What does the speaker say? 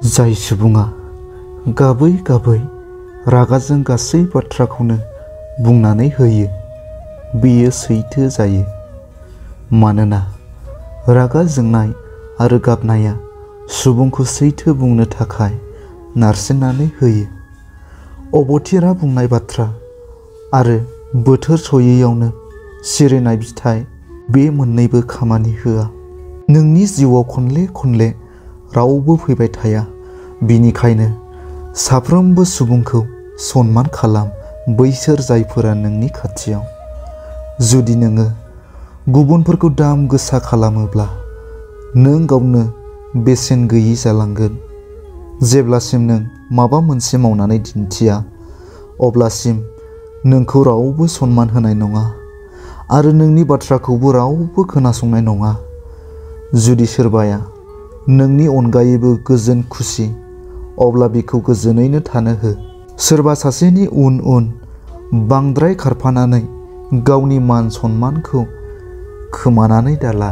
जाय सुबुङा गाबै गाबै रागाजों गासै बाथ्राखौनो बुंनानै होयो बेयो सैथो जायो। मानोना रागा जोंनाय आरो गाबनाया सुबुंखौ सैथो बुंनो थाखाय नारसिननानै होयो। अबथिरा बुंनाय बाथ्रा आरो बोथोर सयैयावनो सिरिनाय फिथाइ बे मोननैबो खामानि होआ। नोंनि जिउआव खनले खनले रावबो फैबाय थाया। बिनिखायनो साफ्रोमबो सुबुंखौ सनमान खालाम, बैसोर जायफोरा नोंनि खाथियाव। जुदि नोङो गुबुनफोरखौ दाम गोसा खालामोब्ला नों गावनो बेसेन गैयि जालांगोन। जेब्लासिम नों माबा मोनसे मावनानै दिन्थिया अब्लासिम नोंखौ रावबो सनमान होनाय नङा आरो नोंनि बाथ्राखौबो रावबो खोनासंनाय नङा। जुदि सोरबाया नोंनि अनगायैबो गोजोन खुसि अब्ला बिखौ गोजोनैनो थानो हो। सोरबा सासेनि उन उन बांद्राय खारफानानै गावनि मान सन्मानखौ खोमानानै दाला।